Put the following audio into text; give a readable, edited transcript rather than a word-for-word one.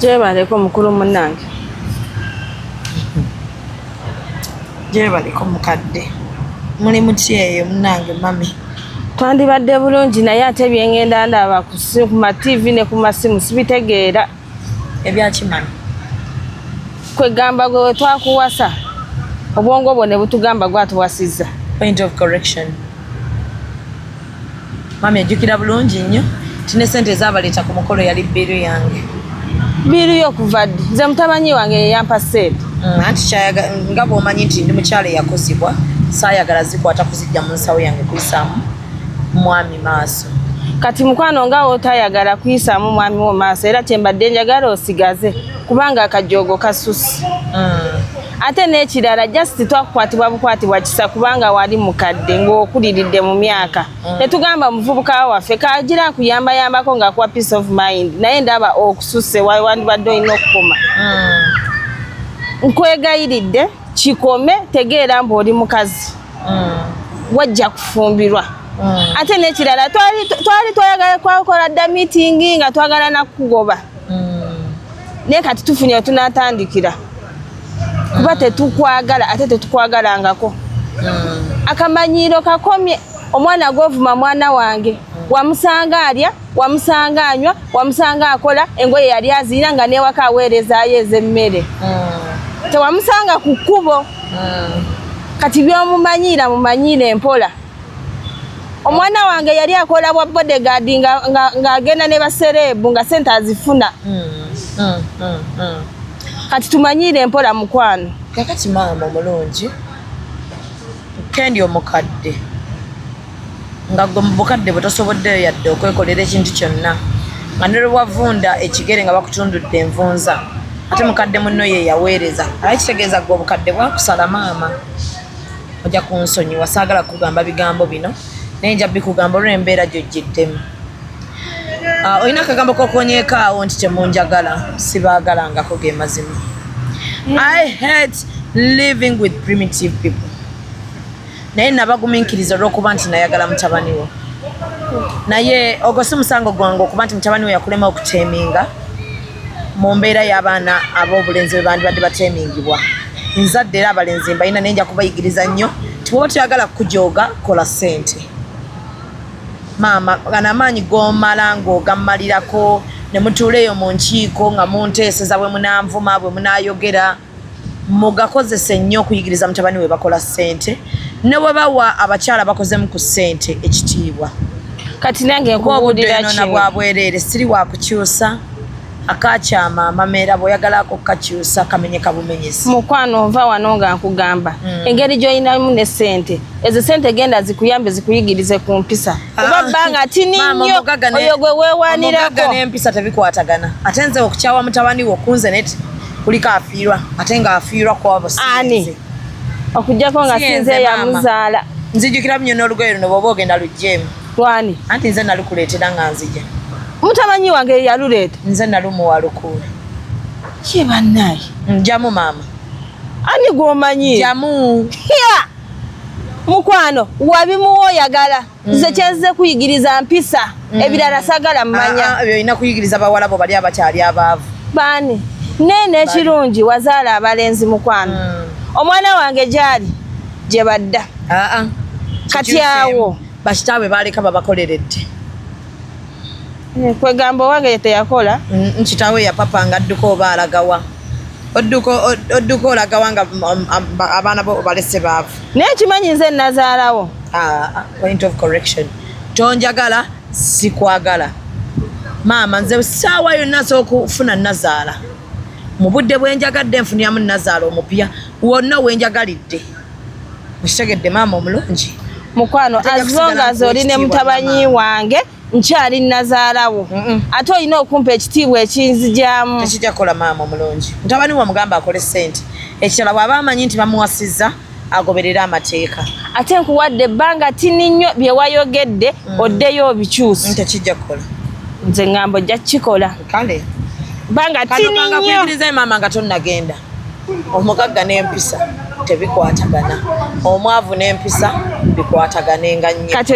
Gyebaleko mukulu munnange. Gyebaleko mukadde. Muli mutya eyo munnange mami? Twandibadde bulungi naye ate byengenda ndaba ku ma TV ne ku masimu sibitegeera. Ebyaki mami? Kwegamba gwe wetwakuwasa obwongo bwo ne butugamba gwatuwasizza. Point of correction. Mami ojjukira bulungi nnyo nti ne ssente ezabaleeta ku mukolo yali bbiiru yange. Bbiiru yo kuva ddi? Nze mutabanyi wange ye yampa ssente. Anti kyayaga nga bw'omanyi nti ndi mukyala eyakuzibwa, saayagala zikwata kuzijja mu nsawo yange kuyisaamu mwami maaso. Kati mukwano nga w'otayagala kuyisaamu mwami wo maaso era kye mbadde njagala osigaze kubanga akajoogo kasusse. Ate n'ekirala just twakukwatibwa bukwatibwa kisa kubanga wali mukadde ng'okuliridde mu myaka ne tugamba muvubuka waffe kagira akuyambayambako ng'akuwa peace of mind, naye ndaba okususse wandibadde olina okukoma. Nkwegayiridde kikome, tegeera mbu oli mukazi wajja kufumbirwa. Ate n'ekirala twali twayagala twakola dda meeting nga twagala nakugoba, naye kati tufunye wetunaatandikira kuba tetukwagala ate tetukwagalangako. Akamanyiiro kakomye. Omwana gwovuma mwana wange wamusanga alya, wamusanga anywa, wamusanga akola, engoye yali azirina nga newaka aweerezaayo ez'emmere, tewamusanga ku kkubo. Kati byomumanyiira mumanyiire empola. Omwana wange yali akola bwa bodyguard ng'agenda ne basereebu nga sente azifuna. Kati tumanyiire empola mukwano. Kakati maama omulungi Kendi omukadde nga gwe mu bukadde bwe tosoboddeyo yadde okwekolera ekintu kyonna, nga ne lwe wavunda ekigere nga bakutundudde envunza, ate mukadde munno ye yaweereza, naye kitegeeza gwe obukadde bwakusala. Maama ojja kunsonyiwa, saagala kugamba bigambo bino naye nja bikugamba olw'embeera gy'ojjiddemu. Olina akagambo kokonyeeko awo nti temunjagala, sibaagalangako, ge mazima. I hate living with primitive people, naye nabagumiikiriza olw'okuba nti nayagala mutabani wo, naye ogwo si musango gwange okuba nti mutabani we yakulema okuteeminga mu mbeera y'abaana ab'obulenzi bwe bandibadde bateemingibwa. Nzadde era abalenzi mbalina, naye nja kubayigiriza nnyo nti bw'oba toyagala kujooga, kola ssente. Maama, gano amaanyi g'omala ng'ogammalirako ne mutuula eyo mu nkiiko nga munteeseza bwe munanvuma, bwe munaayogera, mugakozese nnyo okuyigiriza mutabani we bakola ssente ne bwe bawa abakyala bakozemu ku ssente ekitiibwa. Kati nange Kuba obudde nkubuulira yonoona kino. Bwa bwereere, siri wakukyusa akakyama amameera, bw'oyagala ako kukakyusa kamenyeka bumenyesi. Mukwano, nva wano nga nkugamba engeri gy'olinamu ne ssente ezo, sente genda zikuyambe zikuyigirize ku mpisa, kuba bbanga tini Maama, nnyo oyo gwe omugagga weewanirako. N'empisa tebikwatagana. Ate nze okukyawa mutabani wo kunze net kuliko afiirwa, ate ng'afiirwa kwabo si Ani? nze. Okugjako nga Si sinze nze, maama. yamuzaala. Nzijukira nnyo n'olugoye luno bw'oba ogenda luggyemu. Lwani? Anti nze nalukuleetera nga nzija. Mutamanyi wange yaluleeta. Nze nalumuwa lukuule. Ye bannaye. Njamu maama. Ani gw'omanyi? Jamu. Ya! Mukwano, wabimuwa oyagala. Nze kyenzize kuyigiriza mpisa, ebirala sagala mmanya. Ah, ah, ebyo olina kuyigiriza bawala bo bali abakyali abaavu. Baani neeno ekirungi wazaala abalenzi mukwano. Omwana wange gyali gye badda. Ah, ah. Kati Kikyuseemu. awo. Bakitaabwe baleka babakoleredde. Kwegamba owange teyakola. Kitaawe yapapa nga adduka oba alagawa, odduka olagawa nga abaana bo balese baavu. Naye kimanyi nze nazaalawo. Ah, ah, point of correction, tonjagala, sikwagala maama. Nze saawa yonna nsobola okufuna nazaala mu budde bwenjagadde, nfuniramu nazaala omupya wonna wenjagalidde. Okitegedde maama omulungi? Mukwano, Ate ojja as long kusigala as oli ne nkuwa ekitiibwa, mutabanyi maama. wange, nkyali nazaalawo. Ate olina okumpa ekitiibwa ekinzijaamu. Tekijja kukola maama omulungi. Mutabani we omugamba akole sente. Ekirala, bw'aba amanyi nti bamuwasizza, agoberere amateeka. Ate nkuwadde ebbanga tini nnyo, bye wayogedde oddeyo obikyuse. Tekijja kukola. Nze ŋŋamba ojja kukikola. Kale. Bbanga Kano tini kanga nnyo. kuyigiriza maama nga tonnagenda. Omugagga n'empisa tebikwatagana, omwavu n'empisa bikwataganenga nnyo. Kati.